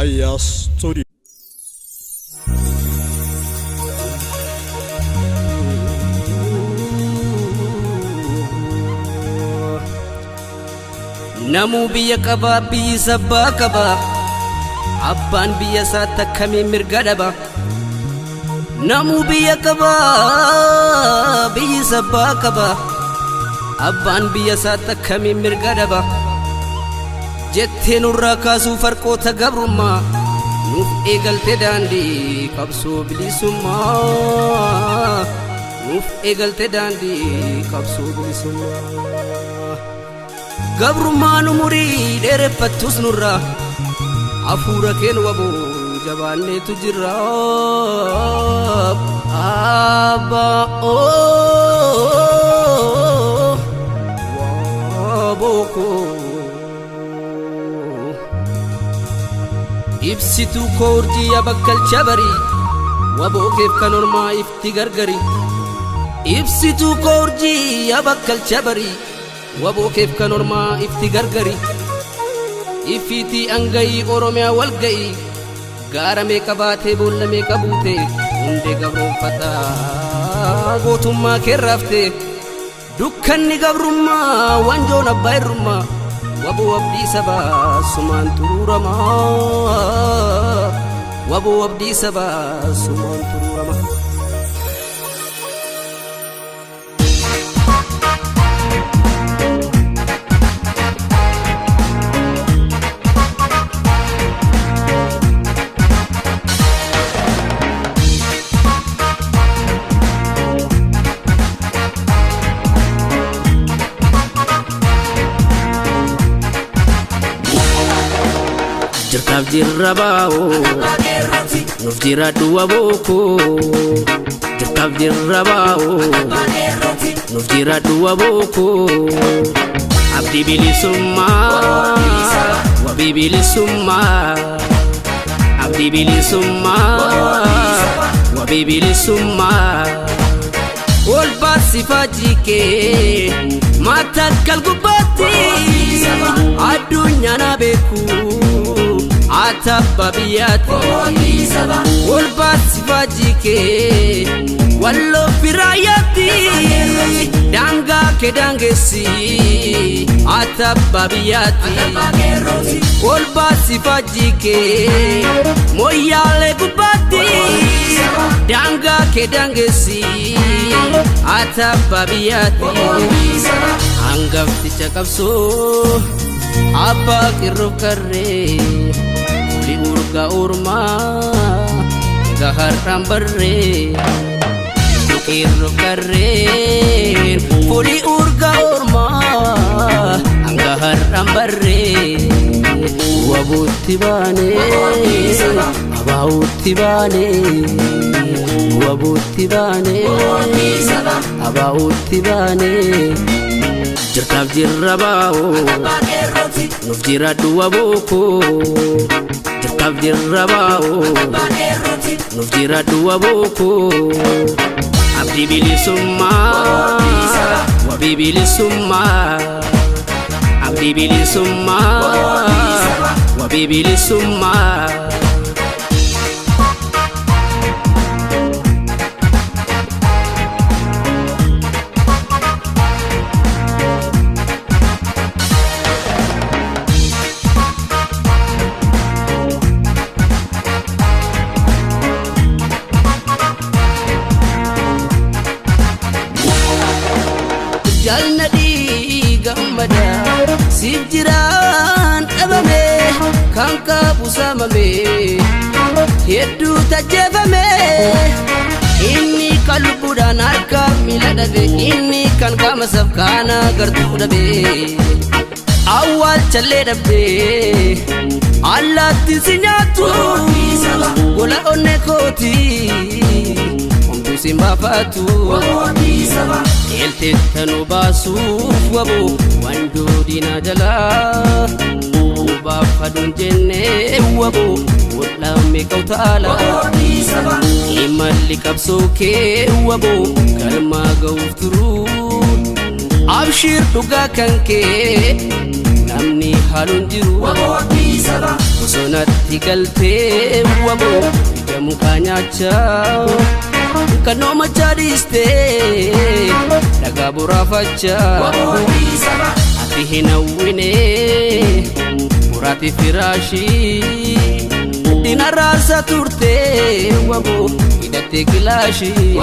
Raayyaa Studio. Namuu biyya qabaa, biyyi sabbaa qabaa, abbaan biyya isaatti akkamiin mirga dhaba? Namuu biyya qabaa, biyyi sabbaa qabaa, abbaan biyya isaatti akkamiin mirga dhaba? Jettee nurraa kaasuu farqoota gabrummaa, nuuf eegalte daandii qabsoo bilisummaa, nuuf eegalte daandii qabsoo bilisummaa. Gabrummaan umurii dheereffattus nurraa, hafuura keen waboo jabaanneetu jirra. Abbaa waboo koo, ibsituu koo, urjii bakkalcha barii, waboo keef kan ormaa ifti gargari. Ibsituu koo, urjii bakkalcha barii, waboo keef kan ormaa ifti gargari. Ifiitii angayii Oromiyaa wal ga'ii, gaara meeqa baatee, boolla meeqa buute, hundee gabroonfataa gootummaa keerraaftee. Dukkanni gabrummaa wanjoon abbaa irrummaa, waboo abdii sabaa sumaan xuruuramaa, waboo abdii sabaa sumaan xuruurama. Jirtaaf jirra baa'oo, nuuf jiraadhu waboo koo. Jirtaaf jirra baa'oo, nuuf jiraadhu waboo koo. Abdii bilisummaa, wabii bilisummaa, abdii bilisummaa, wabii bilisummaa. Ol baasifaa kee maatakkal gubbaatti, addunyaan haa beeku atabba biyyaatti. Ol baasifaa kee walloo firaayyaatti, daangaa kee daangessi atabba biyyaatti. Ol baasifaa kee moyyaalee gubbaatti, daangaa kee daangessi atabba biyyaatti. Hangafticha qabsoo, abbaa qirroof qarree, oli urgaa ormaa egaa har'aan barree. Qirroof qarreen fuuli urgaa ormaa hanga har'aan barree. Wabuutti baanee, abaa'uutti baanee, wabuutti baanee, abaa'uutti baanee. Jirtaaf jirra baa'oo, nuuf jiraadhu waboo koo. Jirtaaf jirra baa'oo, nuuf jiraadhu waboo koo. Abdii bilisummaa, wabii bilisummaa, abdii bilisummaa, wabii bilisummaa. Jaalladhii gammada siif jiraan dhabame, kan qabu saamame, hedduu tajjeefame. Inni kan lubbuudhaan harka miila dhabe, inni kan qaama safkaana gartuu dhabe, awwaalchallee dhabde, allaatti si nyaattu gola onne kooti, homtuu si baafatu. Eelteetta nu baasuuf waboo wandoo diinaa jalaa nu baafadhuun jennee, waboo hodhaa meeqa utaala. Imalli qabsoo kee waboo galmaa ga'uuf turuu, abshiir dhugaa kan kee namni haaluun jiru. Bosonatti Ati galtee waboo ija mukaa nyaachaa kan noomachaa dhiistee dhagaa boraafachaa ati hin hawwine boraatii firaashii dinarraasa turtee waboo hidhattee kilaashii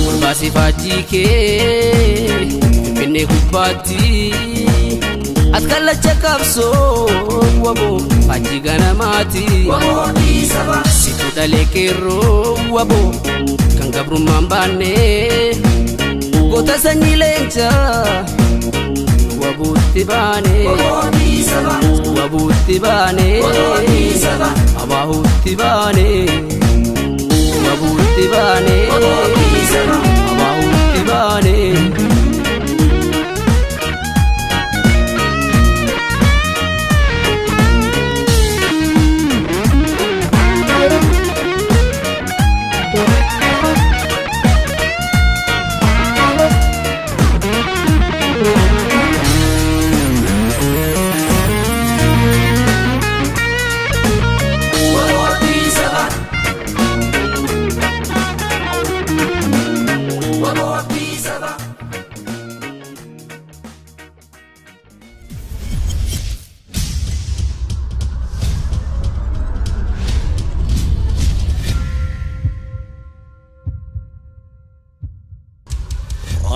golbaasii faajjii kee finfinnee gubbaatti ati kallacha qabsoo waboo faajjii ganamaati situ dhalee qeerroo waboo kan gabrummaan baanne goota sanyii leencaa wabuutti baane wabuutti baane abaahuutti baane wabuutti baane abaahuutti baane.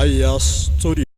Aya Studio.